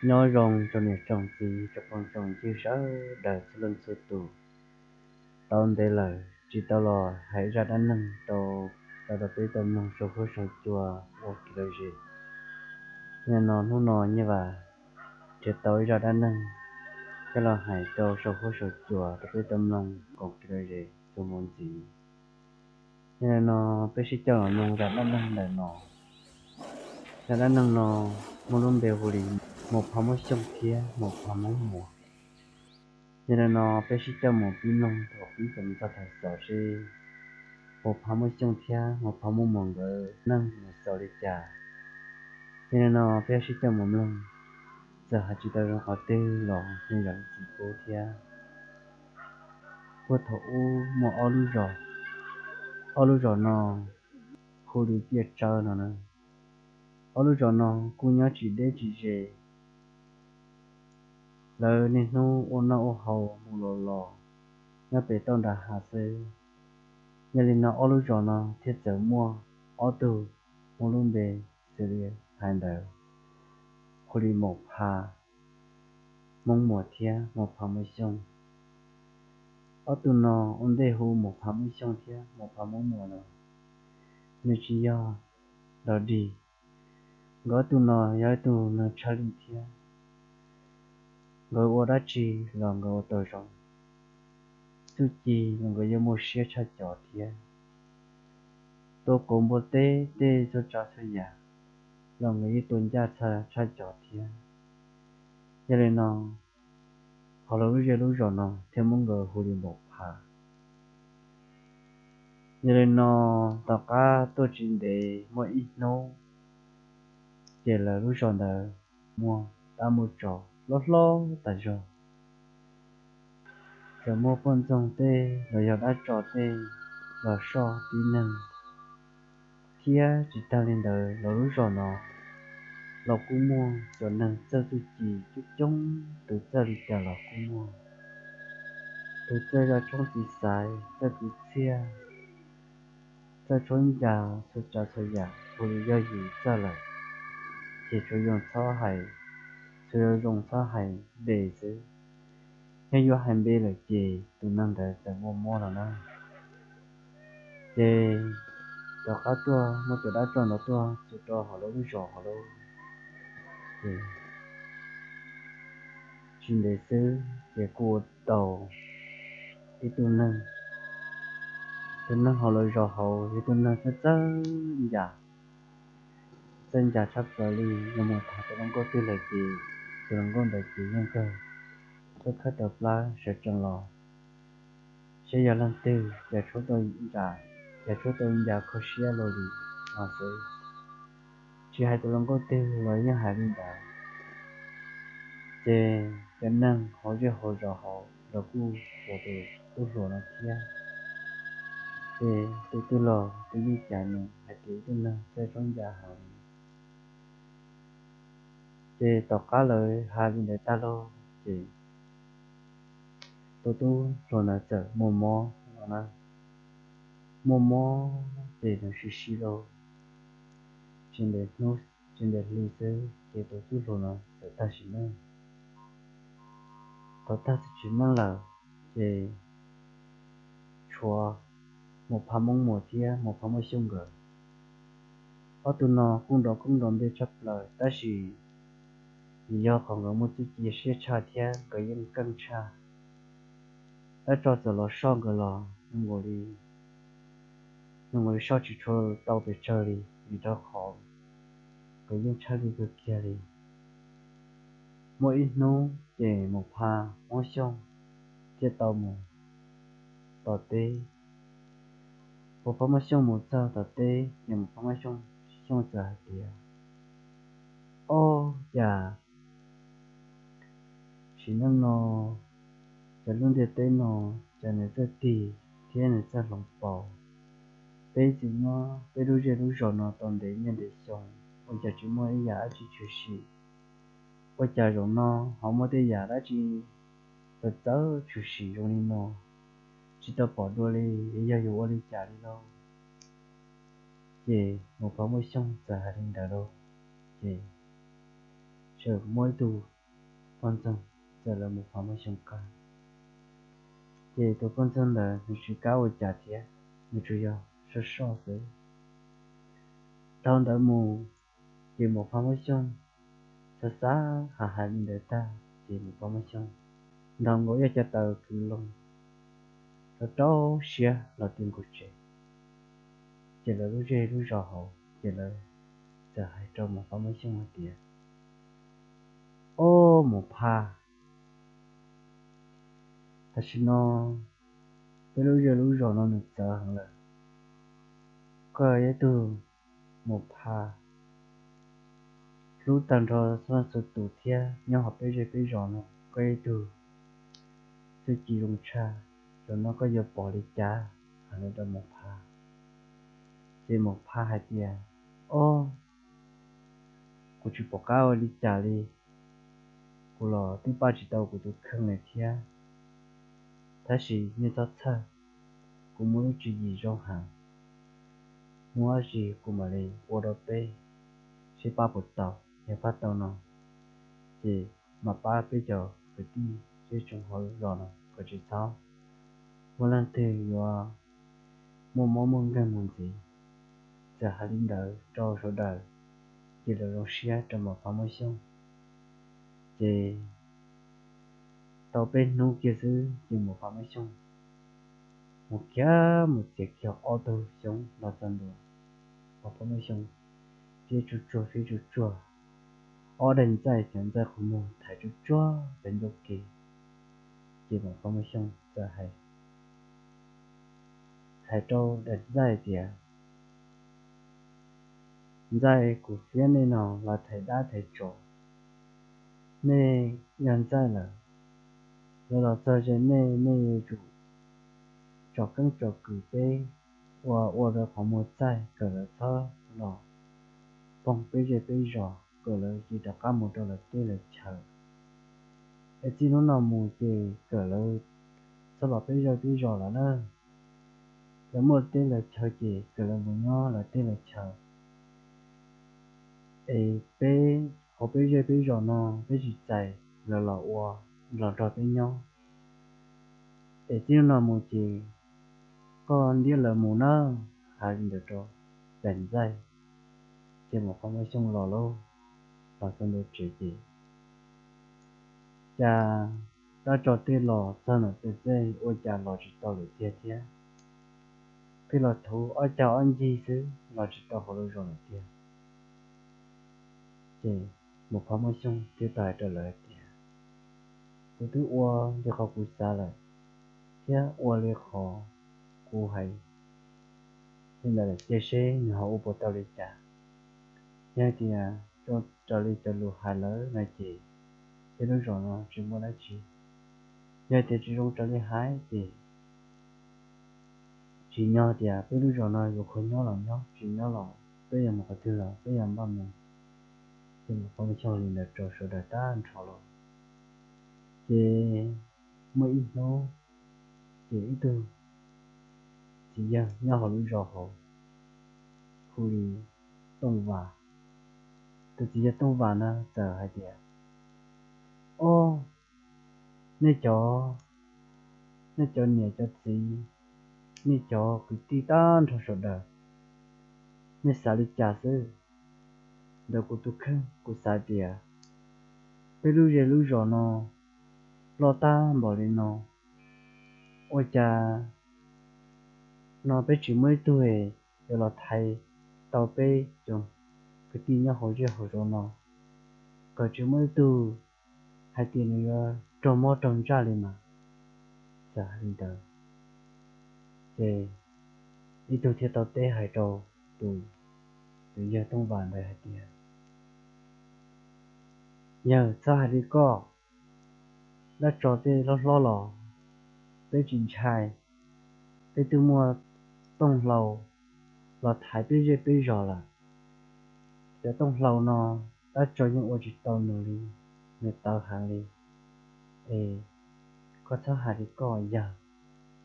Nyob zoo rau niam tsoom txiv tsoom phooj tsoom ywg sawv daws txhua leej txhua tus. Tau ntev lawm tsis tau los hais zaj dab neeg rau, rau, rau peb tau mloog saum huab saum cua ua kev lom zem. Nim no hnub no Nyiaj Vam nrhiav tau ib zaj dab neeg coj los hais rau saum huab saum cua rau peb tau mloog koom kev lom zem txuas mus ntxiv. Yog li no peb sib coj los mloog zaj dab neeg ntawm no. Zaj dab neeg no muaj lub npe hu li Maum Phas Muab Xyooj thiab Maum Phas Muab Muas. Yog li no peb sib coj mus pib mloog thaum pib kom txog thaum xaus seb Maum Phas Muab Xyooj thiab Maum Phas Muab Muas nkawd neeg mus xaus li cas. Yog li no peb sib coj mus mloog, txawm hais tsis tau zoo qhov twg los nej zam lub txim pub thiab. Puag thaum ub muaj ob lub zos, ob lub zos no hu li Tiaj Tsawb no na. Ob lub zos no kuj nyob tsis deb tsis ze. Lawv niaj hnub ua noj ua haus mus los los nyob pem toj nram hav xwb. Yog li no ob lub zos no thiaj txawm muaj ob tug muaj lub npe xws li hais ntawd, hu li Maum Phas Muab Muas thiab Maum Phas Muab Xyooj. Ob tug no ua ntej hu Maum Phas Muab Xyooj thiab Maum Phas Muab Muas no, nws tsis yog dog dig. Nkawd ob tug no yog ib tug neeg tshaj lij thiab. Nkawd ua dab tsi los nkawd ua tau zoo. Txuj ci los nkawd yeej muaj siab tshaj cov thiab. Tua kauv npua teb tej txhua tsav txhua yam los nkawd yeej tua ncaj tshaj cov thiab. Yog li no hauv lawv lub zej lub zos no thiaj muab nkawd hu li Maum Phas. Yog li no tom qab tuaj tsis ntev muaj ib hnub, ces lawv lub zos ntawd muaj dab muaj tsov loj hlob tas zog. Txawm muaj poj ntxoog tej los yog dab tsov tej los soj tib neeg, thiab tsis tag li ntawd lawv lub zos no los kuj muaj cov neeg txawj txuj ci coob coob, tus txawj li cas los kuj muaj. Tus txawj zaj tshoob txiv xaiv, txawj kwv txhiaj, txawj tshuab ncas txhua tsav txhua yam, ua li yog yus txawj lawm ces tsuas yog txhob hais, tsuas yog zoo txhob hais npe xwb. Yog yuav hais npe lawm ces tus neeg ntawd txawm muaj mob no na. Ces tom qab tuaj muaj cov dab tsov ntawd tuaj txog rau hauv lawv lub zos hauv lawm, ces tsis ntev xwb ces kuj ua tau ib tug neeg. Tus neeg hauv lawv zos hauv yog tus neeg txawj txawj ncas, txawj ncas tshaj plaws li. Yog mus tham tus hluas nkauj twg lawm ces tus hluas nkauj ntawd ces yeej kawg khawb khawb tau plab sawv tsees los, saib yog leej twg cas tshuab tau ncas, cas tshuab tau ncas kho siab luaj li no xwb. Tsis hais tus hluas nkauj twg los yeej hais li ntawd. Ces cov neeg hauv zej hauv zos hauv los kuj ua tus tub hluas no thiab. Ces tus twg los tus yeej cais nws hais tias ib tug neeg txawj tshuab ncas heev li. Ces tom qab lawv hais li ntawd tag lauj ces tus tub hluas ntawd txawm muaj mob no na. Muaj mob ces nws sib sib lauj, tsis ntev hnub tsis ntev hli xwb ces tus tub hluas no txawm tag sim neej. Thaum tag sim neej lawm ces tshuav Maum Phas Muab Muas thiab Maum Phas Muab Xyooj nkawd. Ob tug no kuj nrov koob nrov npe tshaj plaws tab sis vim yog qhov nkawd muaj txuj ci siab tshaj thiab nkawd yeej keej tshaj. Dab tsov txawm los soj nkawd los zoo nkaus li, zoo nkaus li soj tsis tshua tau pes tsawg li vim rau qhov nkawd yeej tshaj lij kawg kiag li. Muaj ib hnub ces Maum Phas Muab Xyooj thiaj tau mus tom teb. Maum Phas Muab Xyooj mus txog tom teb ces Maum Phas Muab Xyooj, Xyooj txawm hais tias, Ob, cas sim neej no, cas lub ntiaj teb no, cas nws txawj tig thiab nws txawj hloov pauv. Peb tseem nyob peb lub zej lub zos no tau ntev niaj ntev xyoo, ua cas tsis muaj ib yam dab tsi tshwm sim? Ua cas zaum no ho muaj tej yam dab tsi txawv txawv tshwm sim zoo li no? Tsis tau pom dua li, yog yus ua li cas li lauj? Ces Maum Phas Muab Xyooj txawm hais li ntawd lauj, ces tseem muaj ib tug poj ntxoog txawm lawv mus phav Muaj Xyooj kawg. Ces tus poj ntxoog ntawd nws tsis kam ua cas thiab, nws tsuas yog soj soj xwb. Dhau ntawd mus, ces mus phav Muaj Xyooj xav xav hais hais li ntawd tag, ces mus phav Muaj Xyooj ntaus nkaus ib co taws kwv loo rau rau siab los ti nkaus tsev. Ces lawv lub zej lub zos hauv ces lawv txawm hais rau mus phav Muaj Xyooj hais tias, Ob mus phav, tam sim no peb lub zej lub zos no nws txawv heev lawm. Koj yog ib tug mus phav hlub tag nrho txhua leej txhua tus thiab nyob hauv peb zej peb zos no koj yog ib tug txuj ci zoo tshaj, zaum no koj yuav pom li cas? Hais li rau mus phav. Ces mus phav hais tias, Ob, kuv tsis pom qab ua li cas li. Kuv los twb pab tsis tau kuv tus kheej li thiab. Tab sis nej txhob txhawj, kuv muaj lub tswv yim zoo heev. Hnub dab tsi kuv mam li ua rau peb seb pab puas tau. Yog pab tau no ces mam pab peb cov kwv tij zej tsoom hauv zos no kom tsis txhob muaj leej twg yuav muaj mob muaj nkeeg mus ntxiv. Txawm hais li ntawd rau sawv daws, ces lawv zoo siab rau mus phav Muaj Xyooj. Ces tau peb hnub kiag xwb ces mus phav Muaj Xyooj mus kiag mus txiav kiag ob tug xyoob los txog ntua, mus phav Muaj Xyooj fiab tsuj tsuag fiab tsuj tsuag, ob daim ntxaij cov ntxaij qhov muag thaiv tsuj tsuag pem ncauj ke. Ces mus phav Muaj Xyooj txawm hais hais rau daim ntxaij tias, Ntxaij, kuv fiab nej no los thaiv dab thaiv tsov, nej yog ntxaij lawm, lawv los txog ze nej, nej yuav tsum tsom keeb tsom kwm peb, ua ua rau qhov muag txaij kom lawv txhob los poob peb zej peb zos, kom lawv cia rov qab mus rau lawv teb lawv chaw. Es txij hnub no mus ces kom lawv txhob los peb zej peb zos lawm na. Lawv muaj teb lawv chaw ces kom lawv mus nyob lawv teb lawv chaw. Es peb hauv peb zej peb zos no peb tsis txais lawv los ua, los nrog peb nyob. Es txij hnub no mus ces koj ntiab lawv mus nawb. Hais li ntawd rau daim ntxaij, ces mus phav Muaj Xyooj los lauj, los txog ntua tsev ces cas dab tsov tej los txog ntawm tej txej ua cas los tsis tau lawm tiag thiab. Pheej los thuv ob cag ob ncig xwb los tsis tau hauv lub zos lawm tiag. Ces mus phav Muaj Xyooj thiaj tau hais rau lawv hais tias, Kuv twb ua li qhov kuv xav lawm thiab ua li qhov kuv hais li ntawd lawm, cia seb nws ho ua puas tau li cas. Yog hais tias zoo raws li cov lus hais lawm no ces peb lub zos no tsis muaj dab tsi. Yog hais tias tsis zoo raws li hais ces tsim nyog tias peb lub zos no yuav khuv nyob los nyob, tsis nyob los peb yuav mus qhov twg los peb yuav npaj mus. Ces mus phav Muaj Xyooj li ntawd rau sawv daws tag nrho lauj. Ces muaj ib hnub ces ib tug txiv yawg nyob hauv lub zos hauv hu li Tooj Vas. Tus txiv yawg Tooj Vas na txawm hais tias, Ob, nej cov, nej cov niam cov txiv, nej cov kwv tij tag nrho sawv daws, nej xav li cas xwb? Ntawm kuv tus kheej kuv xav tias peb lub zej lub zos no loj tag npaum li no, ua cas no peb tsis muaj ib tug yuav los thaiv tau peb cov kwv tij nyob hauv zej hauv zos no, kom tsis muaj ib tug hais tias nws yuav raug mob raug ntsaj li mas. Txawm hais li ntawd ces ib tug thiaj tau teb hais rau tus, tus yawg Tooj Vas ntawd hais tias, Yawg, txhob hais li koj, dab tsov tej hlob hlob los peb tsis ntshai, peb twb muaj tooj hlau los thaiv peb zej peb zos lawm. Cov tooj hlau no dab tsov yeej ua tsis tau nws li, nws tawv heev li. Es koj txhob hais li koj yawg.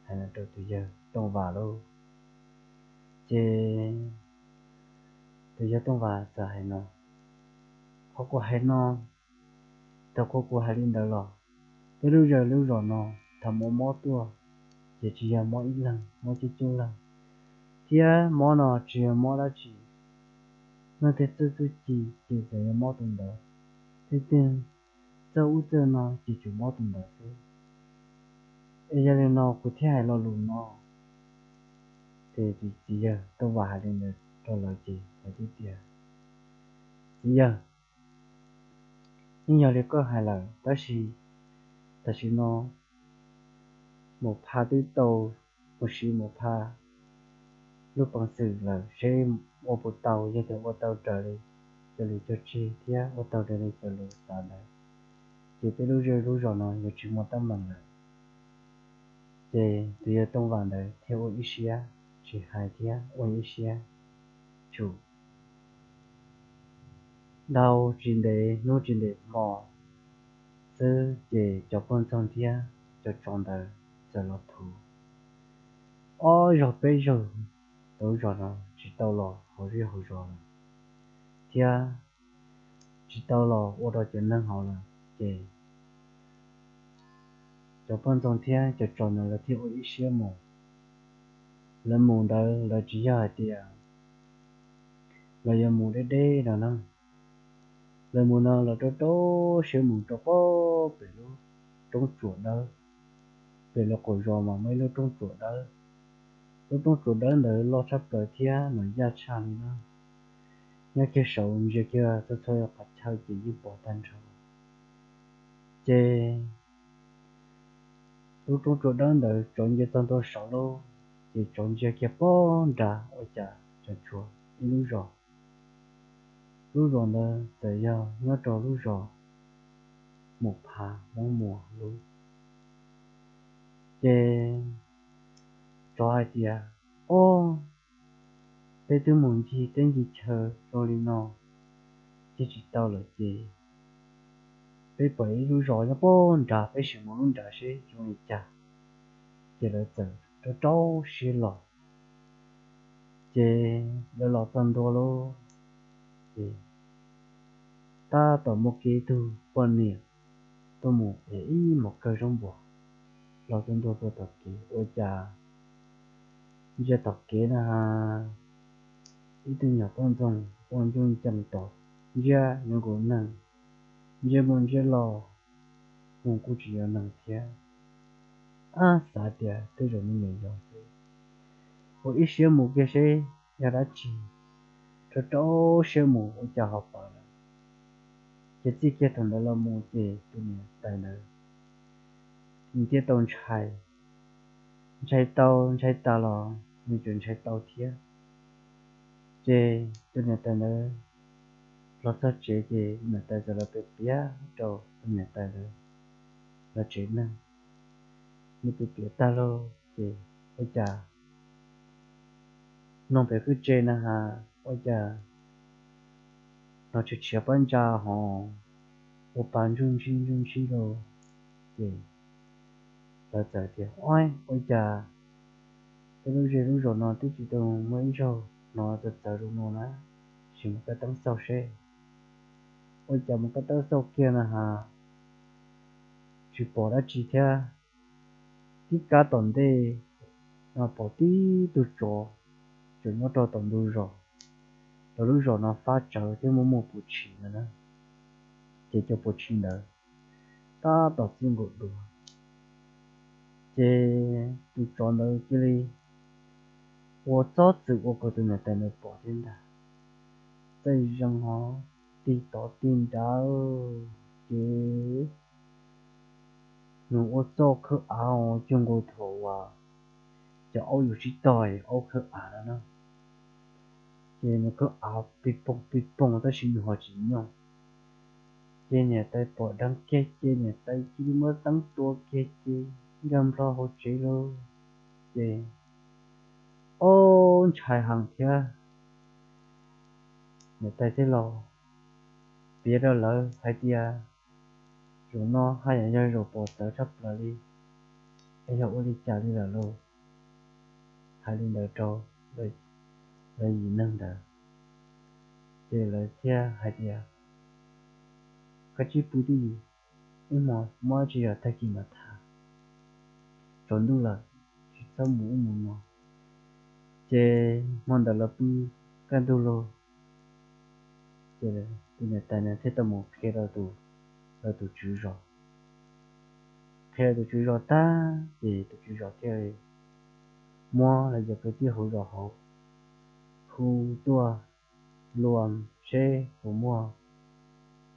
Hais no rau tus yawg Tooj Vas lauj. Ces tus yawg Tooj Vas txawm hais no, Qhov kuv hais no Thaum kuv hais li ntawd los, peb lub zej lub zos no thaum mus mob tuaj ces tsis yog mob ib leeg, mob coob coob leeg, thiab mob no tsis yog mob dab tsi. Neeg twg txawj txuj ci ces txawm yog mob tus ntawd, twg twg txawj ub txawj no ces tsuas mob tus ntawd xwb. Es yog li no kuv thiaj hais lo lus no. Ces txiv yawg Tooj Vam hais li ntawd rau lawv ces lawv thiaj tias, Txiv yawg, yeej yog li koj hais lawm, tab sis tam sim no Mus Pha twb tau, mus siv Mus Pha lub peev xwm lawm, seb ua puas tau, yog tias ua tau raws li cov lus cog tseg thiab ua tau raws li cov lus xav ntawd, ces peb lub zej lub zos no yuav tsis muaj teeb meem lawm. Ces tus yawg Tooj Vam ntawd thiaj ua ib siab tsis hais thiab ua ib siab tshum. Dhau tsis ntev hnub tsis ntev hmo xwb ces cov poj ntxoog thiab cov tsov ntawd txawm los thuv ob zaug peb zaug rau lub zos no, tsis tau los hauv zej hauv zos lawm, thiab tsis tau los ua rau cov neeg haus lawm. Ces cov poj ntxoog thiab cov tsov ntawd lawv thiaj ua ib siab mus. Lawv mus ntawd lawv tsis yog hais tias lawv yuav mus deb deb no na. Lawv mus no lawv rau rau siab mus rau pem lub roob tsuas dawb. Pem lawv qaum zos mas muaj ib lub roob tsuas dawb. Lub roob tsuas dawb ntawd loj tshaj plaws thiab mas yaj tshaj li na. Nyob kiag saud ntsia kiag txhua txhua qhov chaw ces yeej pom tag nrho. Ces lub roob tsuas dawb ntawd tsov ntsia txog ntua saud lauj, ces tsov ntsia kiag pog nrad ua cas tseem tshuav ib lub zos. Lub zos ntawd txawm yog nyob rau lub zos Mus Pha Hmoob Muas lub. Ces tsov hais tias, Ob, peb twb mus ncig teb ncig chaw zoo li no, ncig tsis tau lawm ces peb pom ib lub zos nyob pog nrad, peb sim mus lub nrad seb zoo li cas. Ces lawv txawm rau rau siab los. Ces lawv los txog ntua lauj, ces tab tom muaj kiag ib tug poj niam tuaj mus ev ib mos kawg zaub npua los txog ntua rau tom kev ua cas ntsia tom kev na has, ib tug nyuam poj ntxoog ua ncuj ncees tom ntsia yuav nkaus neeg, ntsia mus ntsia los mus kuj tsis yog neeg thiab. Ab, xav tias tej zaum me nyuam yog xwb, ua ib siab mus kiag seb yog dab tsi. Rau rau siab mus ua cas ho pom lawm. Ces txij kiag thaum ntawd los mus ces tus niam tais ntawd nws thiaj tau ntshai, ntshai tau ntshai tas los nws tseem ntshai tau thiab. Ces tus niam tais ntawd los txog tsev ces niam tais txawm los piav piav rau tus niam tais ntawd lawv tsev neeg. Nws piav piav tag lauj ces ua cas noog pem kwj tse na has ua cas no tsis tshiav pob ntsa ho ua pa ntsuj ntsib ntsuj ntsib lauj. Ces lawv txawm tias, Ob, ua cas peb lub zej lub zos no twb tsis tau muaj ib zaug no txawv txawv zoo no na, sim mus kaj teeb xauj seb. Ua cas mus kaj teeb xauj kiag na has tsis pom dab tsi thiab. Tib kab tom ntej no pom tib tug tsov tseem nyob rau tom ntug zos. Lawv lub zos no fab tsawv thiab muaj muaj puas tshis ntawd na. Ces cov puas tshis ntawd tab tom txij nkaus dua. Ces tus tsov ntawd cia li ua txob txwm ua kom tus niam tais ntawd pom thiab ntag. Txaij zeeg ho tig tod tig nrad, ces nws ua txoj khawb av os, cuag nkaus thaum uas cov aub yuav sib tog aub khawb av no na. Ces nws khawb av pig poog pig poog tab sis nws ho tsis nyoj. Ces niam tais pom dheev kiag ces niam tais cia li muab teeb tua kiag ces nkag nplo hauv tsev lauj. Ces ob ntshai heev thiab, niam tais thiaj los piav rau lawv hais tias, Zaum no haj yam yog zaum pom txawv tshaj plaws li, es yog ua li cas li lawm lauj? Hais li ntawd rau lawv yim neeg ntawd, ces lawv thiaj hais tias, Koj tsis pw twj ywm, ib hmo muab tsis yog tag kis mas tham, tsaus ntuj lawm, tsis txhob mus ub mus no. Ces hmo ntawd lawv pw kaj ntug lug, ces tus niam tais no thiaj tau mus qhia rau tus, rau tus tswv zos. Qhia rau tus tswv zos tag ces tus tswv zos thiaj li muab los yog kwv tij hauv zos hauv hu tuaj luag seb puas muaj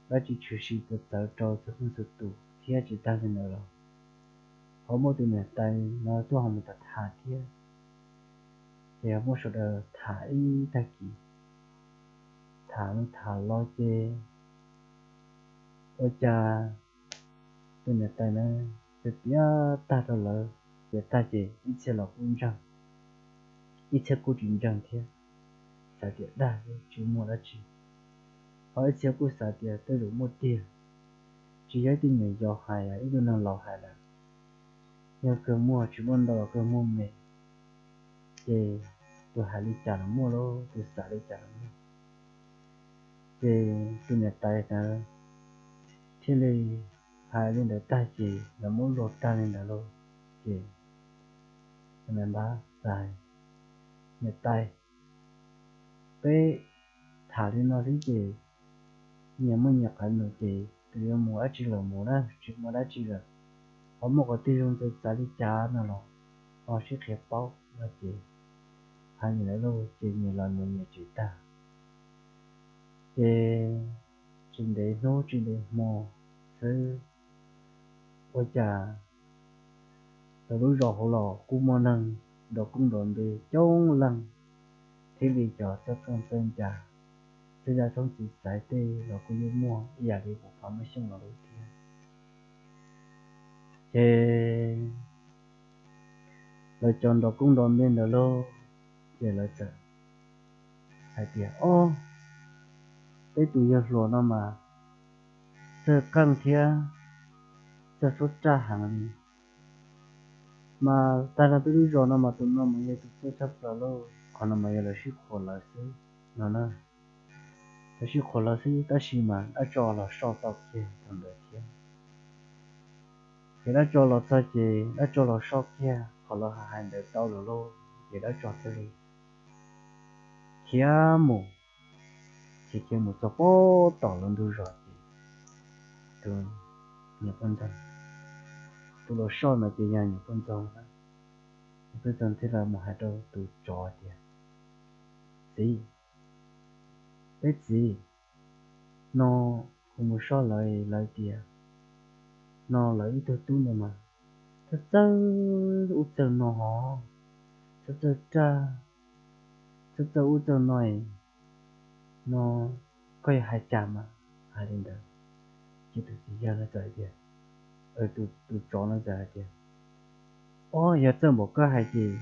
dab tsi tshwm sim txawv txawv rau txhua leej txhua tus thiab. Tsis tag li ntawd los ho muab tus niam tais no tuaj ho mus tham tham thiab. Ces muab sawv daws tham ib tag kis, tham los tham los ces ua cas tus niam tais na piav piav tag rau lawv, piav tag ces ib txhia los kuj ntseeg, ib txhia kuj tsis ntseeg thiab, xav tias dag tsis muaj dab tsi, ho ib txhia kuj xav tias tej zaum muaj tiag, tsis yog ib tug nyuam yaus hais, ib tug neeg laus hais lawm. Yog kawg muaj tsis muaj ntau los kawg muaj me, ces tus hais li cas los muaj lauj, tus xav li cas los muaj. Ces tus niam tais ntawd thiaj li hais li ntawd tag ces lawv muab luag tag li ntawd lauj. Ces tus niam npab txawm hais, niam tais, peb tham li no xwb ces nyias muaj nyias qhov nus ces tus yuav mus dab tsi los mus na, tsis muaj dab tsi lawm. Ho muaj qhov twg zoo txawv txav li cas no los ho sib qhia paub no ces hais li ntawd lauj ces nyias los mus nyias tsev tag. Ces tsis ntev hnub tsis ntev hmo xwb, ua cas lawv lub zos hauv los kuj muaj neeg nrov koob nrov npe coob leej, thiab li cov txawj qeej txawj ncas, txawj yaj txhob txiv xaiv tej los kuj yeej muaj ib yam li kuv qhov muaj xyooj los lawm thiab. Ces lawv cov nrov koob nrov npe ntawd lauj, ces lawv txawm hais tias, ob, peb tus yawg hluas no mas txawj qeej thiab txawj suab raj heev li. Mas tag nrho peb lub zos no mas tus no mas yog tus txawj tshaj plaws lauj, qhov no mas yog lawv sib qhuas lawv xwb no na. Lawv sib qhuas lawv xwb tab sis mas dab tso los soj tau kiag tus ntawd thiab. Ces dab tso los txog ces dab tso los soj kiag qhov lawv hais ntawd tau lawm lauj, ces dab tso thiaj li khiav mus, khiav khiav mus txog pem tom lawv ntug zos ces tus, niam poj ntxoog, tus los soj ntawd ces yog niam poj ntxoog. Niam poj ntxoog thiaj li mus hais rau tus tsov tias, txiv, peb txiv, no kuv mus soj lawv, lawv tias no lawv ib tug tub ntawd mas txawj txawj ub txawj no hos, txawj txawj raj, txawj txawj ub txawj no, no koj yuav hais cas mas? Hais li ntawd ces tus txiv yawg no txawm hais tias, tus tsov no txawm hais tias, ob, yog txawj npaum koj hais ces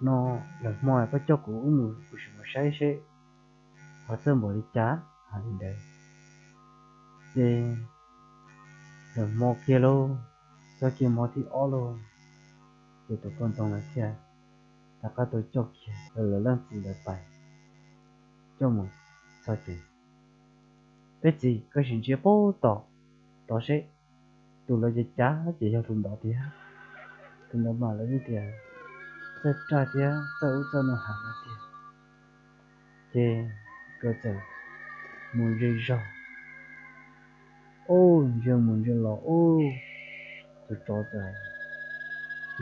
no lwm hmo koj coj kuv wb mus, kuv sim mus saib seb ho txawj npaum li cas. Hais li ntawd ces lwm hmo kiag lauj, txog kiag hmo thib ob lauj, ces tus poj ntxoog no thiaj rov qab tau coj kiag lawv leej txiv lawv pais coj mus txog ces, peb txiv, koj sim ntsia puag tom tod seb, tus lawv cav cav ces yog tus ntawd tiag. Tus ntawd mas lawv yeej tias txawj raj thiab txawj ub txawj no heev no tiag. Ces nkawd txawm mus ze zog, ub, ntsia mus ntsia los ub, tus tsov txawm,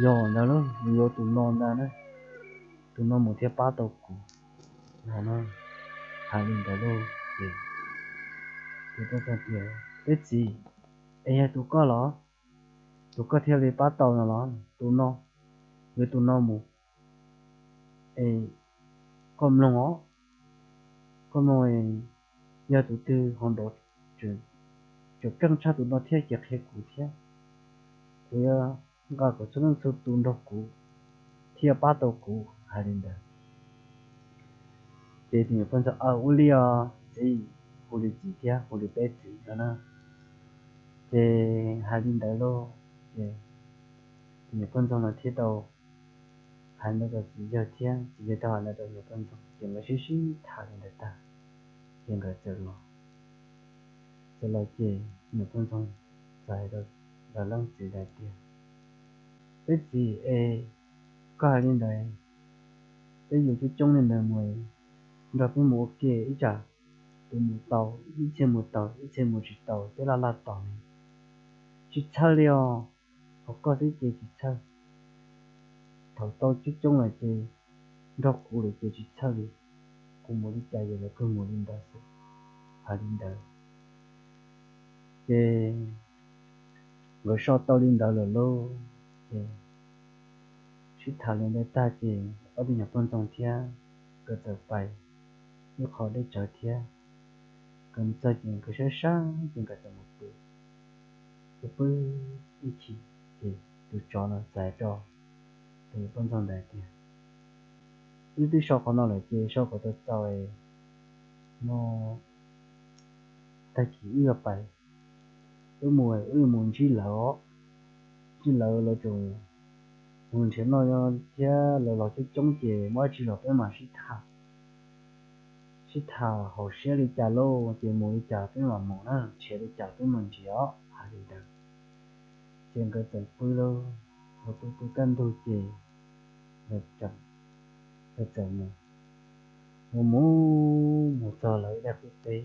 yog ntag lauj, yuav tus no ntag na, tus no mus thiaj pab tau kuv no na. Hais li ntawd lauj ces, ces tias, peb txiv, es yog tus koj los? Tus koj thiaj li pab tau no los? Tus no yuav tus no mus es koj mloog os, koj mloog, yog tus twg ho nrov, tseem keej tshaj tus no thiab ces qhia kuv thiab, kuv yuav nqa kom txhua leej txhua tus nrog kuv thiaj pab tau kuv. Hais li ntawd ces tus niam poj ntxoog, aw, ua li os txiv, hu li txiv thiab hu li peb txiv no na. Ces hais li ntawd lauj ces tus niam poj ntxoog no thiaj tau hais ntawd rau txiv yawg thiab txiv yawg tau hais ntawd rau niam poj ntxoog ces nkawd sib sib tham li ntawd tag ces nkawd txawm los. Txawm los ces niam poj ntxoog hais rau leej txiv ntawd tias, Peb txiv es, koj hais li ntawd, peb yuav coob coob li ntawd mus, nrog peb mus ua ke ib tsam, tus mus tau ib txhia, mus tau ib txhia, mus tsis tau peb laj laj tos ne. Tsis txhawj li os, hos koj xwb ces tsis txhawj. Thaum tau coob coob lawm ces nrog kuv lawm ces tsis txhawj li. Kuv mus li cas yog lawv kuj mus li ntawd xwb. Hais li ntawd ces nkawd so tau li ntawd lawm lauj, ces sib tham li ntawd tag ces ob tug nyuam poj ntxoog thiab nkawd txawm pais ib qho deb tsawv thiab. Nkawd mus txog ces nkawd sab sab ces nkawd txawm mus pw. Pw pw ib chim ces tus tsov no txais rau tus nyuam poj ntxoog ntawd tias, Wb twb so qhov no lawm ces so kom tau txaus no, tag kis wb yuav pais, wb mus, wb mus ntsib lawv os. Ntsib lawv, lawv tseem mus nrhiav noj thiab, lawv los coob coob ces muaj dab tsi los peb mam sib tham, sib tham haum siab li cas lauj ces mus li cas peb mam mus na, nrhiav li cas peb mam nrhiav os. Hais li ntawd ces nkawd txawm pw lauj, nkawd pw pw kaj ntug ces nkawd txawm mus, mus mus mus txog lawv ib daim qub teb,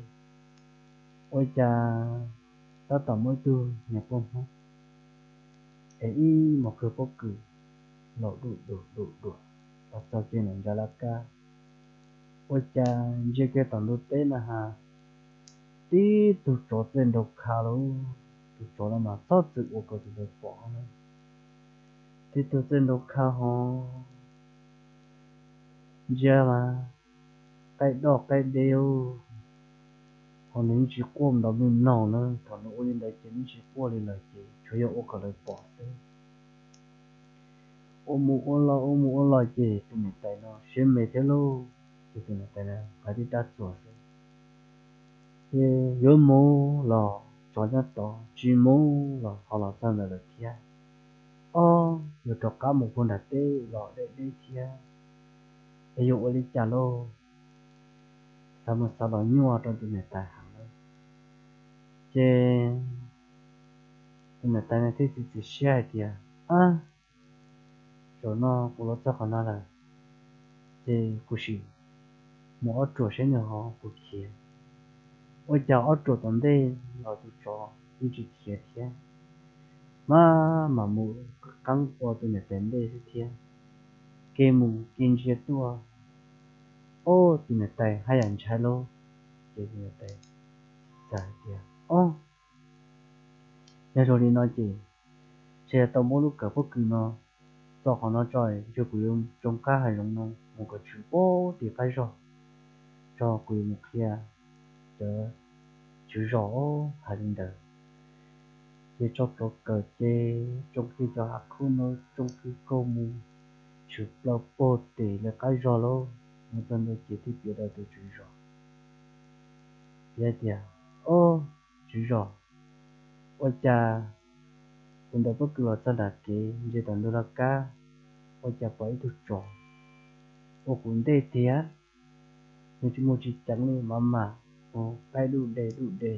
ua cas tab tom muaj ib tug nyuam poj Hmoob es ib hmos kawg pob kws los dum dum dum dum los txog kiag ntawm ntsa laj kab. Ua cas ntsia kiag tom ntug teb na has, tib tug tsov txawj nraug kha lauj. Tus tsov no mas txhob txwm ua kom tus ntawd pom na. Tib tug txawj nraug kha hos, ntsia mas qaij doj qaij deb, hos nws yeej tsis quaj nrov mlig mloog na. Thaum nws ua li ntawd ces nws tsis quaj li lawm ces tsuas yog ua kom lawv pom xwb. Ua mus ua los ua mus ua los ces tus niam tais no siab me thiab lauj, ces tus niam tais no hais tib rab txuas xwb. Ces yuav mus los tsov nyob tod, tsis mus los ho los txog ntawd lawm thiab. Ob, yuav rov qab mus puag nram teb los deb deb thiab, es yuav ua li cas lauj? Xav mus xav los nyuaj rau tus niam tais heev lawm. Ces tus niam tais no thiaj txiav txim siab hais tias, Ab, zaum no kuv los txog qhov no lawm, ces kuv sim mus ob ruam saib nws ho puas khiav. Ua cas ob ruam tom ntej los tus tsov yeej tsis khiav thiab, mas mam mus qeeb ua tus niam tais ntej xwb thiab. Kev mus kev ntsia tuaj, ob, tus niam tais haj yam ntshai lauj. Ces tus niam tais txawm hais tias, Ob, yog zoo li no ces ntshe tau muab lub kawm pob kws no txo qhov no tso, ntshe kuv yuav tsoo qab hav zoov no mus kom tshwm pem tim qab zog tso, kuv yuav mus qhia cov tswv zos. Hais li ntawd ces tso plhuav kawm ces tsoo kiag cov hav khub no, tsoo kiag kaug mus tshwm plaws pem tim lawv qab zos lauj. Mus txog ntawd ces thiaj piav rau tus tswv zos, piav tias, Ob, tswv zos, ua cas kuv ntaus pob kws los txog nram kev ntsia tom ntug laj kab, ua cas pom ib tug tsov ua kuv ntej tiag. Nws tsis muaj tsis ceev li, mas mas mus qaij duj de duj de.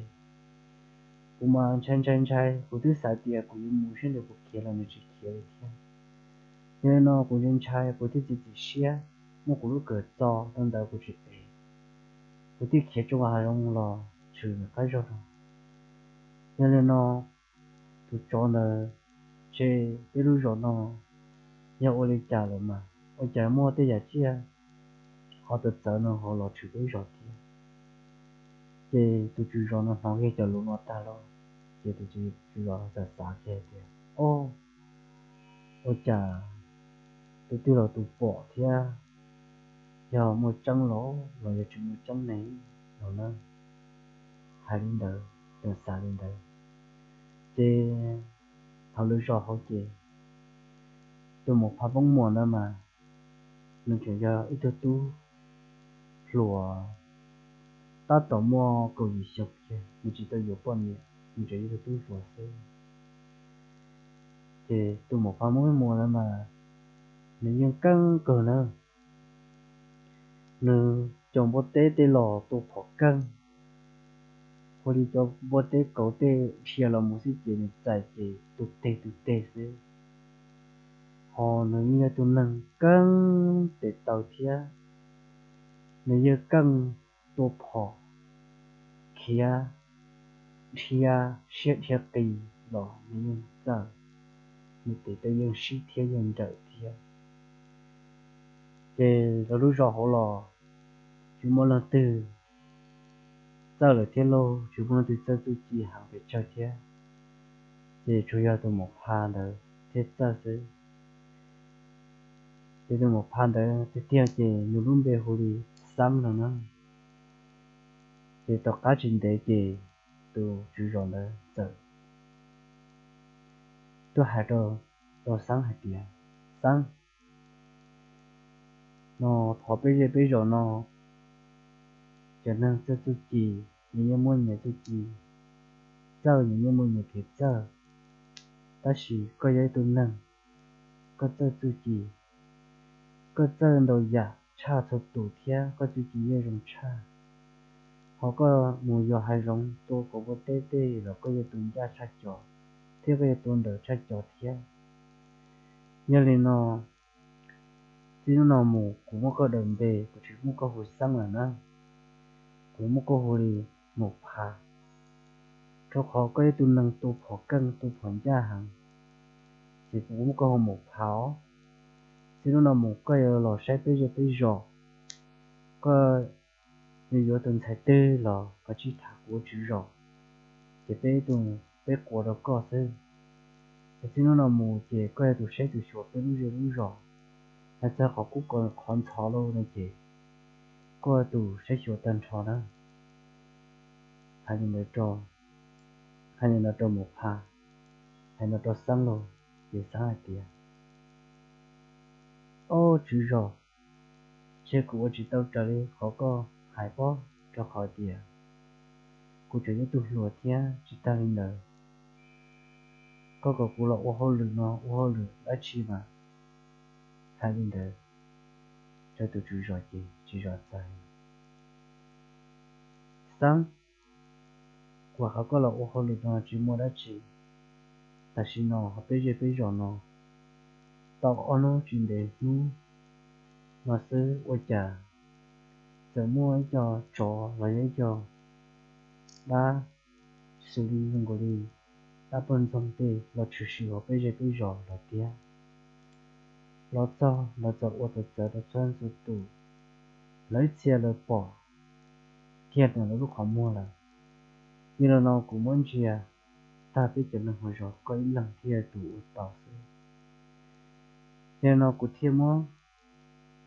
Kuv mas ntshai ntshai ntshai, kuv twb xav tias kuv yuav mus saib nws puas khiav los nws tsis khiav li thiab. Yog li no kuv ntshai ntshai, kuv thiaj txiav txim siab muab kuv lub kawm txo rau ntawd kuv tsis ev, kuv thiaj khiav tsoo hav zoov los tshwm qab zog no. Yog li no tus tsov ntawd, ntshe peb lub zos no yog ua li cas lawm mas ua cas muaj tej yam tsiaj ho txawv txawv no ho los tshwm peb zos thiab. Ces tus tswv zos no hnov kiag cov lus no tag lauj, ces tus tswv zos txawm xav kiag tias, Ob, ua cas tus twg los tus pom thiab, yog muaj tseeb los los yog tsis muaj tseeb ne no na. Hais li ntawd, tseem xav li ntawd, ces thaum lawv zos hauv ces tus muam Phav Poob Muas ntawd mas nws tseem yog ib tug tub hluas tab tom muaj kaum yim xyoo kiag, nws tsis tau yuav poj niam, nws tseem yog ib tug tub hluas xwb. Ces tus muam Phav Poob Muas ntawd mas nws yeej keej kawg na, nws cog npua teb tej los tua phom keej, ua li cov npua teb kauv tej dhia los mus xwb ces nws txais ces tus teg tus teg xwb. Ho nws yeej yog tus neeg keej tes taw thiab, nws yeej keej tua phom khiav, dhia siab dhia qis los nws yeej txawj, nws tes taw yeej sib thiab yeej nrawm thiab. Ces lawv lub zos hauv los tsis muaj leej twg txawj lawm thiab lauj, tsis muaj leej twg txawj txuj ci heev pes tsawg thiab, ces tsuas yog tus Maum Pha ntawd thiaj txawj xwb. Ces tus Maum Pha ntawd tiag tiag ces nws lub npe hu li Xeeb no na. Ces tom qab tsis ntev ces tus tswv zos ntawd txawm tuaj hais rau, rau Xeeb hais tias, Xeeb, no phov peb zej peb zos no, cov neeg txawj txuj ci, nyias yeej muaj nyias txuj ci, txawj nyias yeej muaj nyias kev txawj, tab sis koj yog ib tug neeg, koj txawj txuj ci, koj txawj ntau yam tshaj txhua tus thiab koj txuj ci yeej zoo tshaj. Ho koj mus yos hav zoov tua kauv npua teb tej los koj yog tus ncaj tshaj cov, thiab koj yog tus nrawm tshaj cov thiab. Yog li no, txij hnub no mus kuv muab koj daws npe, kuv tsis muab koj hu Xeeb lawm na, kuv muab koj hu li Maum Pha, rau qhov koj yog tus neeg tua phom keej tua phom ncaj heev, ces kuv muab koj hu Maum Pha os. Txij hnub no mus koj yuav los saib peb zej peb zos, koj yuav yuav tus ntxhais twg los koj tsis tham kuv ua tswv zos, ces peb tus peb quas rau koj xwb. Ces txij hnub no mus ces koj yog tus saib tus xyuas peb lub zej lub zos, hais txog qhov kub qhov ntxhov lauj no ces koj tus saib xyuas tag nrho na. Hais li ntawd rau, hais li no rau Maum Pha, hais no rau Xeeb lauj, ces Xeeb hais tias, Ob tswv zos, ntshe kuv ua tsis tau raws li qhov koj hais pob, rau qhov tias kuv tseem yog tug hluas thiab tsis tag li ntawd, koj kom kuv los ua hauj lwm no ua hauj lwm dab tsi mas. Hais li ntawd rau tus tswv zos ces tswv zos txawm, Xeeb, kuv qhov koj los ua hauj lwm no tsis muaj dab tsi. Tam sim no hauv peb zej peb zos no, tau ob hnub tsis ntev hnub no xwb ua cas txawm muaj ib co tsov los yog ib co dab xws li zoo nkaus li dab poj ntxoog tej los tshwm sim hauv peb zej peb zos lawm tiag. Los txog los txawm ua txawv txawv rau txhua txhua tus, lawv ib txhia lawv pom kiag ntawm lawv lub qhov muag lawm. Yog li no kuv muab ntsia tag peb cov neeg hauv zos koj ib leeg thiaj yog tus ua tau xwb. Yog li no kuv thiaj muab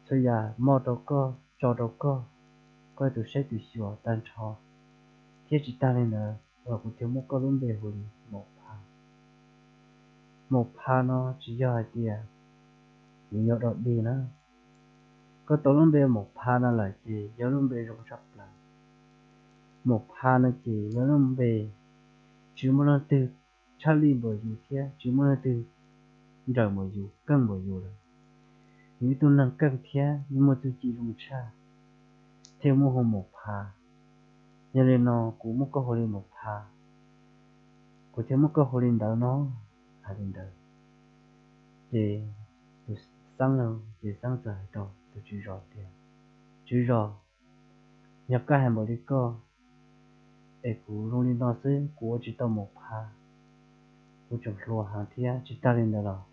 txhua yam moj rau koj, tso rau koj, koj tus saib tus xyuas tag nrho, thiab tsis tag li ntawd los kuv thiaj muab koj lub npe hu li Maum Pha. Maum Pha no tsis yog hais tias yuav yog dog dig na. Koj tau lub npe Maum Pha no lawm ces yog lub npe zoo tshaj plaws. Maum Pha no ces yog lub npe tsis muaj leej twg tshaj lij npaum yus thiab tsis muaj leej twg nrawm npaum yus, keej npaum yus lawm. Yus ib tug neeg keej thiab yeej muaj txuj ci zoo tshaj, thiaj muab hu Maum Pha. Yog li no kuv muab koj hu li Maum Pha, kuv thiaj muab koj hu li ntawd no. Hais li ntawd ces tus Xeeb no ces Xeeb txawm hais rau tus tswv zos tias, Tswv zos, yog koj hais npaum li koj es kuv zoo li no xwb kuv ua tsis tau Maum Pha, kuv tseem hluas heev thiab tsis tag li ntawd los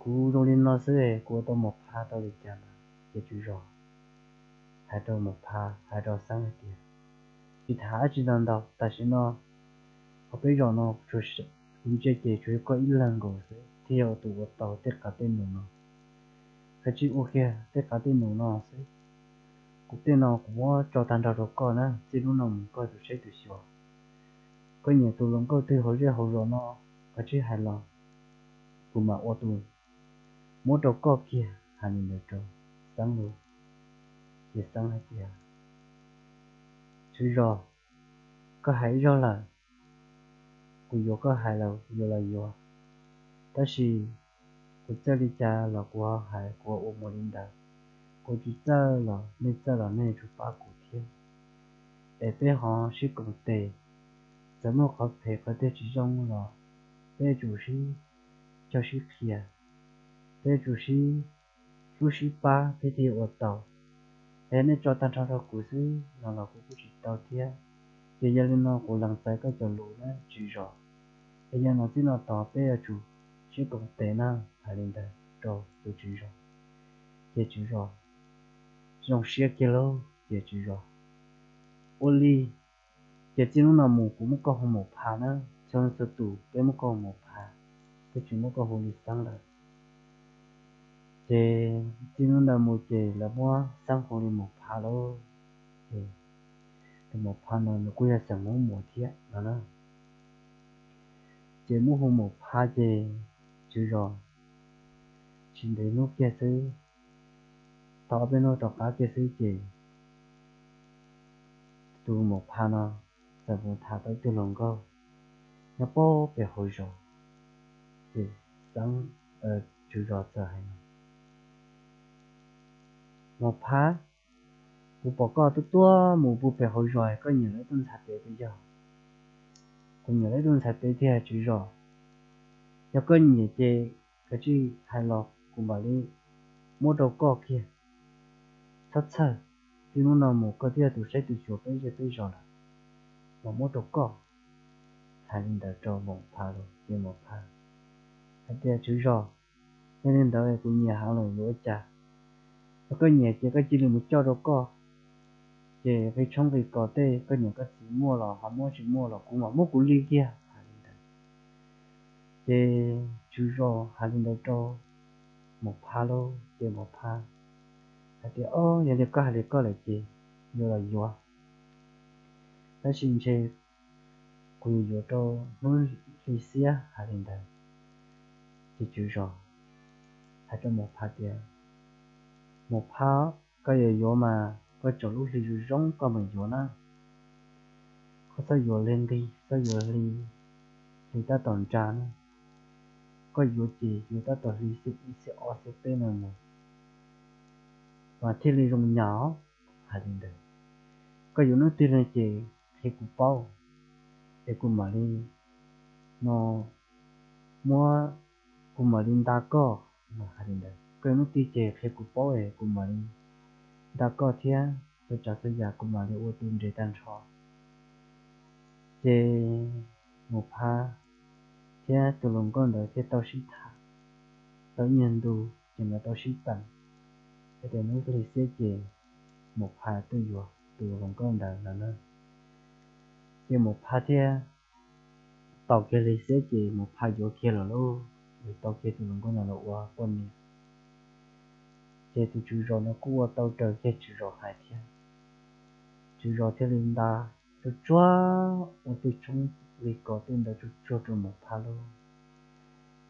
kuv zoo li no xwb es kuv ua tau Maum Pha tau li cas mas? Ces tswv zos hais rau Maum Pha, hais rau Xeeb hais tias, Tsis tham dab tsi ntau ntau, tam sim no hauv peb zos no kuv ntsia ces tsuas yog koj ib leeg nkaus xwb thiaj yog tus ua tau tej qav tej num no. Kav tsij ua kiag tej qav tej num no xwb. Kuv tej no kuv muab tso tag nrho rau koj na, txij hnub no mus koj tus saib tus xyuas, koj nyiam tus hluas nkauj twg hauv zej hauv zos no, kav tsij hais los, kuv mam ua tus muab rau koj kiag. Hais li ntawd rau Xeeb lauj, ces Xeeb hais tias, Tswv zos, koj hais ib zaug lawm, kuv yuav koj hais los yuav los yuav, tab sis kuv txawj li cas los kuv hais, kuv ua mus li ntawd, kuv tsis txawj los nej txawj los nej yuav tsum pab kuv thiab. es peb ho sib koom tes. Txawm muaj qhov phem qhov twg tsis zoo los peb yuav tsum sib cog sib qhia, peb yuav tsum sib hlub sib pab peb thiaj ua tau. Es nej tso tag nrho rau kuv xwb no los kuv kuj tsis tau thiab. Ces yog li no kuv lees txais koj cov lus na tswv zos. Es yog no txij no tod peb yuav tsum sib koom tes na, hais li ntawd rau tus tswv zos. Ces tswv zos zoo siab kiag lauj, ces tswv zos ua li, ces txij hnub no mus kuv muab koj hu Maum Pha na, txhua txhua tus peb muab koj hu Maum Pha, peb tsis muab koj hu Lis Xeeb lawm. Ces txij hnub ntawd mus ces lawv muab Xeeb hu li Maum Pha lauj. Ces tus Maum Pha no nws kuj yog xeem Hmoob Muas thiab no na. Ces muab hu Maum Pha ces tswv zos tsis ntev hnub kiag xwb, tau ob peb hnub tom qab kiag xwb ces tus Maum Pha no txawm mus tham tau ib tug hluas nkauj nyob puag pem hauv zos. Ces Xeeb, tswv zos txawm hais no, Maum Pha, kuv pom koj tuaj tuaj mus puag pem hauv zos, koj nyiam lawv tus ntxhais pem puas yog? Kuv nyiam lawv tus ntxhais pem tiag tswv zos. Yog koj nyiam ces kav tsij hais los kuv mam li muab rau koj kiag. Txhob txhawj, txij hnub no mus koj thiaj yog tus saib tus xyuas peb zej peb zos lawm, mam muab rau koj. Hais li ntawd rau Maum Pha lawm ces Maum Pha hais tias, Tswv zos, yog li ntawd kuv nyiam heev lawm yuav ua cas? Yog koj nyiam ces koj cia li mus coj rau koj, ces qi tshoob qi kos tej koj niam koj txiv muaj los ho muab, tsis muaj los kuv mam muab kuv li kiag. Hais li ntawd ces tswv zos hais li ntawd rau Maum Pha lauj, ces Maum Pha hais tias, Ob, yog li koj hais li koj lawm ces yuav los yuav, tab sis ntshe kuv yuav yuav rau hnub hli xiab. Hais li ntawd ces tswv zos hais rau Maum Pha tias, Maum Pha, koj yuav yuav mas koj tsom lub hli zoo zoo koj mam yuav na. Koj txhob yuav hli nqig, txhob yuav hli, hli tab tom nra na. Koj yuav ces yuav tab tom hli xiab ib xiab ob xiab peb no mus mas thiaj li zoo nyam. Hais li ntawd, koj yuav hnub twg no ces qhia kuv paub, es kuv mam li no muab, kuv mam li nta koj. Hais li ntawd, koj yuav hnub twg ces qhia kuv paub es kuv mam li nta koj thiab txhua tsav txhua yam kuv mam li ua tus nres tag nrho. Ces Maum Pha thiab tus hluas nkauj ntawd thiaj tau sib tham tau ib nyuag ntu, ces nkawd tau sib teem hais tias hnub hli xiab ces Maum Pha tuaj yuav tus hluas nkauj ntawd no na. Ces Maum Pha thiaj tos kiag hli xiab ces Maum Pha yuav kiag lawm lauj, yuav tau kiag tus hluas nkauj ntawd los ua poj niam. Ces tus tswv zos no kuj ua tau raws kiag tswv zos hais thiab. Tswv zos thiaj li nta tsuag tsuag ua tej tshoob li kos tej ntawd tsuag tsuag rau Maum Pha lauj.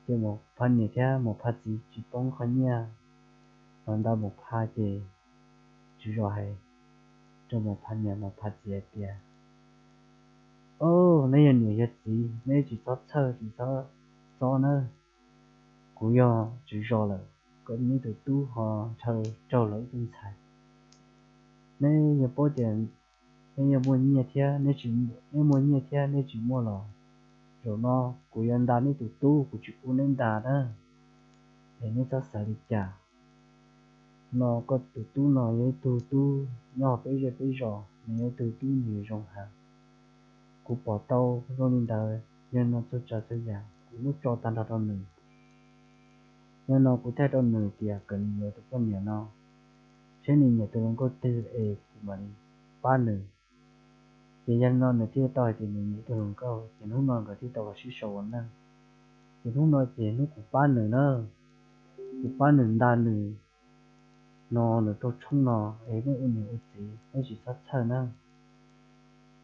Ces Maum Pha niam thiab Maum Pha txiv tsis poob qhov nyiaj los nta Maum Pha ces tswv zos hais rau Maum Pha niam Maum Pha txiv hais tias, Au, neb yog niam yog txiv, neb tsis txhob txhawj tsis txhob txob nawb. Kuv yog tswv zos lawm, koj neb tus tub ho ntshaw raug lawv ib tug ntxhais. Neb yog paub tias neb yog muaj nyiaj thiab, neb tsis, neb muaj nyiaj thiab neb tsis muaj los, zaum no kuv yuav nta neb tus tub, kuv tsis pub neb nta na. Es neb txhob xav li cas. No koj tus tub no yog ib tug tub nyob peb zej peb zos, nws yog ib tug tub nws zoo heev. Kuv pom tau zoo li ntawd, yog no txhua tsav txhua yam kuv muab tso tag nrho rau nws. Yog no kuv thiaj rau nws tias kom nws yuav tus poj niam no, saib nws nyiam tus hluas nkauj twg es kuv mam li pab nws. Ces yog li no nws thiaj tau hais tias nws nyiam tus hluas nkauj, ces hnub no nkawd thiaj tau los sib sau ua neej. Ces hnub no ces hnub kuv pab nws na, kuv pab nws nta nws no, nws rau tshoob no, es neb ua niam ua txiv neb tsis txhob txhawj na,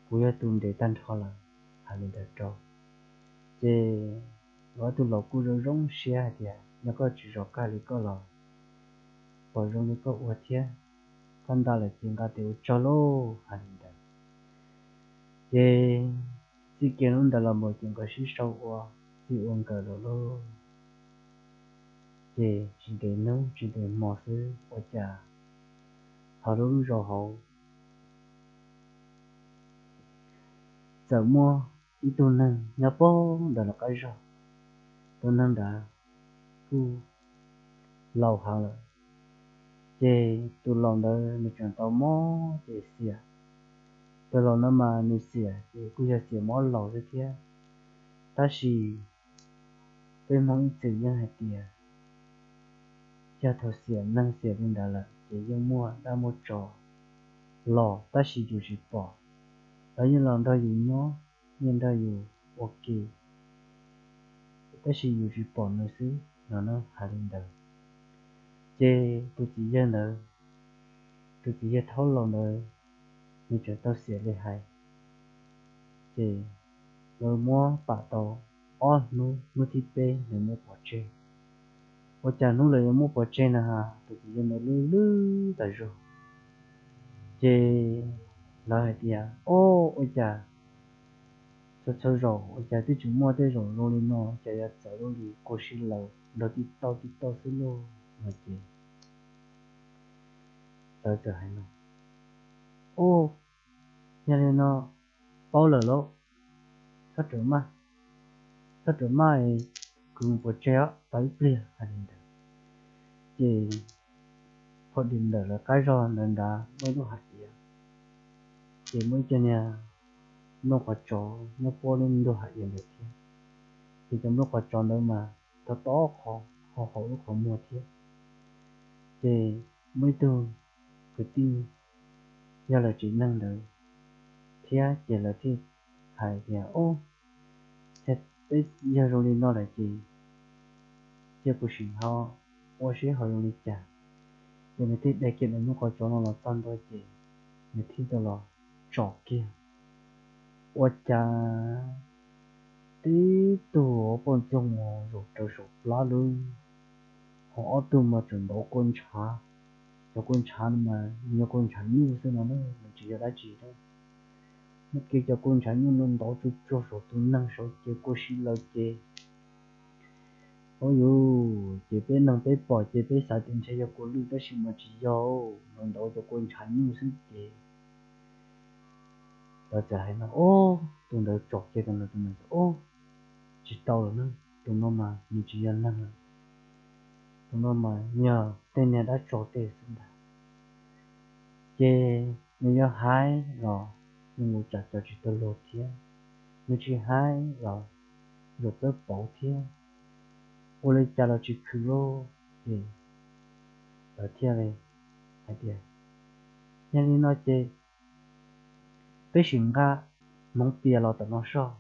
kuv yog tus nres tag nrho lawm. Hais li ntawd rau, ces lawv tus laus kuj zoo zoo siab hais tias, Yog koj tswv zos kawg li koj los, pom zoo li koj ua thiab, koj nta lawm ces nqa tes ua tsaug lauj. Hais li ntawd, ces txij kiag hnub ntawd los mus ces nkawd sib sau ua txij ua nkawm lawm lauj. Ces tsis ntev hnub tsis ntev hmo xwb ua cas ho lub zos hauv txawm muaj ib tug neeg nyob puag ntawm lawv qab zog. Tus neeg ntawd kuj laus heev lawm, ces tus laus ntawd nws tseem tau mob ces xiam. Tus laus no mas nws xiam ces kuj yog xiam mob laus xwb thiab. Tab sis peb Hmoob ib txwm yeej hais tias yog thaum xiam neeg xiam li ntawd lawm ces yeej muaj dab muaj tsov los tab sis yus tsis pom. Lawv yeej los nrog yus nyob, yeej nrog yus ua ke, tab sis yus tsis pom nws xwb no na, hais li ntawd. Ces tus txiv yawg ntawd, tus txiv yawg thaub laus ntawd, nws tseem tau xiam li hais. Ces lawv muab pam tau ob hnub, hnub thib peb nws muab pov tseg. Ua cas hnub lawv yuav muab pov tseg na has, tus txiv yawg ntawd lwj lwj tas zog. Ces lawv hais tias, o, ua cas txhua txhua zaus ua cas twb tsis muaj tej zaum zoo li no, cas yuav txawv li kua si laws nrog tib tauj tib tauj xwb lauj no ces lawv txawm hais no, o, yog li no paub lawm lauj, txhob rawm maj, txhob rawm maj, kuv mus pov tseg os, tos ib pliag, hais li ntawd. Ces pom dim ntawm lawv qab zog ntawd nrad muaj ib lub hais diav, ces muaj ib co niag nplooj qhov tsov nyob puab lub ntuj hais diav ntawd thiab. Ces cov nplooj qhov tsov ntawd mas tau tob qhov hauv lub qhov muag thiab. Ces muaj ib tug kwv tij yog lawv tsev neeg ntawd thiab, ces lawv thiaj hais tias, o, peb yog zoo li no lawm ces cia kuv sim ho ua seb ho zoo li cas. Ces nws thiaj dai kiag daim nplooj qhov tsov no los txog ntua ces nws thiaj tau los tsom kiag. Ua cas tib tug poj ntxoog zaum raws saum plab lub, ho ob tug mas tseem ntauv kua ntshav. Cov kua ntshav no mas yog kua ntshav nyuj xwb no na, nws tsis yog dab tsi na. Muab kiag cov kua ntshav nyuj no ntauv tsuag tsuag saum tus neeg saud ces kua si laws ces, o yus, ces peb neeg peb pom ces peb xav tias ntshe yog kua lwj tab sis mas tsis yog, nws ntauv cov kua ntshav nyuj xwb ces lawv txawm hais no, o, tus ntawd tsom kiag tus ntawd, tus ntawd, o, tsis tau lawm na, tus no mas nws tsis yog neeg lawm, tus no mas yog tej niag dab tsov tej xwb ntag. Ces nws yog hais los nws mus tsam cov tsis tau luag thiab, nws tsis hais los luag txawb pauv thiab, ua li cas los tsis khwv lauj. Ces lawv thiaj li hais tias, yog li no ces peb sim nqa hmoov pias los tom no soj.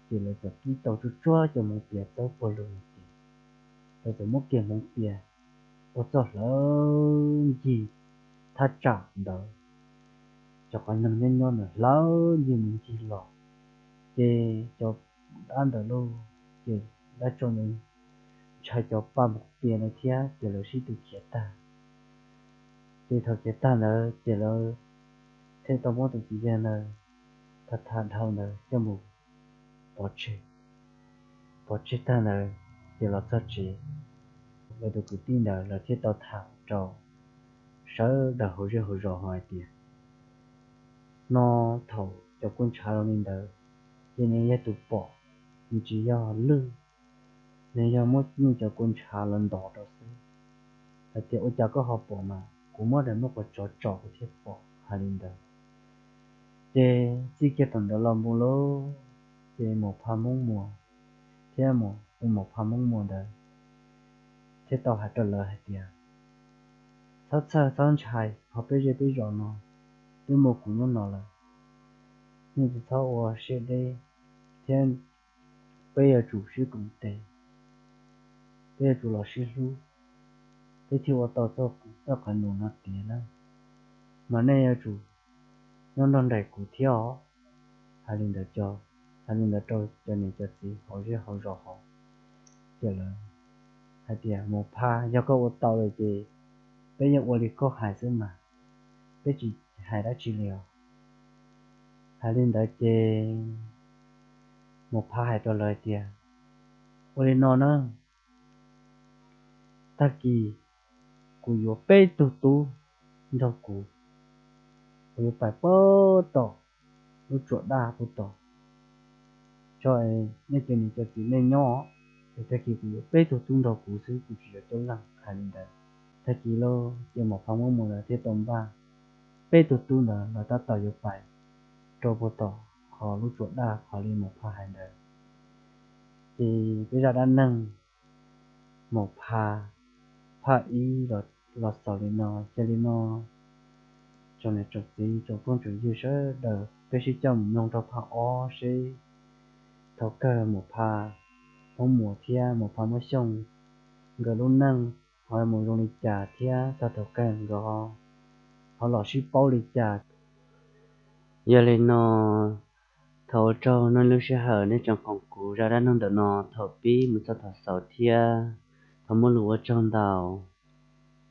Ces lawv txawm kib tau tsuag tsuag cov hmoov pias txawb puag lug ces lawv txawm muab kiag hmoov pias ua txoj hlawv ncig thaj tsam ntawd, cov qhov neeg nyob nyob ntawd hlawv ncig mus ncig los, ces cov dab ntawd lauj, ces dab tsov ntawd ntshai cov paj hmoov pias ntawd thiab ces lawv sib tw khiav tag. Ces thaum khiav tag ntawd ces lawv thiaj tau muab tus txiv yawg ntawd tham tham dhau ntawd coj mus pov tseg. Pov tseg tag ntawd ces los txog tsev, lawv tus kwv tij ntawd lawv thiaj tau tham rau sawv daws hauv zej hauv zos hais tias, no thaum cov kua ntshav zoo li ntawd, ces nws yog tus pom, nws tsis yog lwj, nws yog muab nyuj cov kua ntshav los ntov rau xwb. Hais tias ua cas koj ho pom mas kuv muab daim nplooj qhov tsov tsom kuv thiaj pom, hais li ntawd. Ces txij kiag thaum ntawd los mus lauj, ces Maum Phaj Hmoob Muas thiab mus, tus Maum Phaj Hmoob Muas ntawd thiaj tau hais rau lawv hais tias, txhob txhawj txhob ntshai, ho peb zej peb zos no twb muaj kuv nyob no lawm, nej tsis txhob ua siab deb thiab peb yuav tsum sib koom tes, peb yuav tsum los sib hlub, peb thiaj ua tau txoj qhov nus no tiav na, mas nej yuav tsum nyob nrog nraim kuv thiab os. Hais li ntawd, hais li ntawd rau cov niam cov txiv hauv zej hauv zos hauv, ces lawv hais tias, Maum Phaj, yog koj ua tau lawm ces peb yeej ua li koj hais xwb mas, peb tsis hais dab tsi li os. Hais li ntawd ces Maum Phaj hais rau lawv hais tias, ua li no na, tag kis kuv yuav peb tug tub nrog kuv, kuv yuav pais puag tom lub tsuas daj puag tom. Tso, nej cov niam cov txiv nej nyob, es tag kis kuv yuav peb tug tub nrog kuv xwb, kuv tsis yuav coob leej, hais li ntawd. Tag kis lauj, ces Maum Phaj muab mus lawm thiab tau npaj peb tug tub ntawd los tab tom yuav pais rau puag tom qhov lub tsuas daj qhov li Maum Phaj hais ntawd. Ces peb zaj dab neeg Maum Phaj, phaj ib los xaus li no. Cia li no, tsoom niam tsoom txiv tsoom phooj tsoom ywg sawv daws, peb sib coj mus mloog rau phaj ob seb thaum kawg Maum Phaj, Hmoob Muas thiab Maum Phaj Muab Xyooj nkawd lub neej ho mus zoo li cas thiab txog thaum kawg nkawd ho los sib paub li cas. Yog li no, thov ua tsaug nej lub sij hawm nej tseem koom kuv zaj dab neeg ntawm no thaum pib mus txog thaum xaus thiab. Thov muaj lus ua tsaug ntau.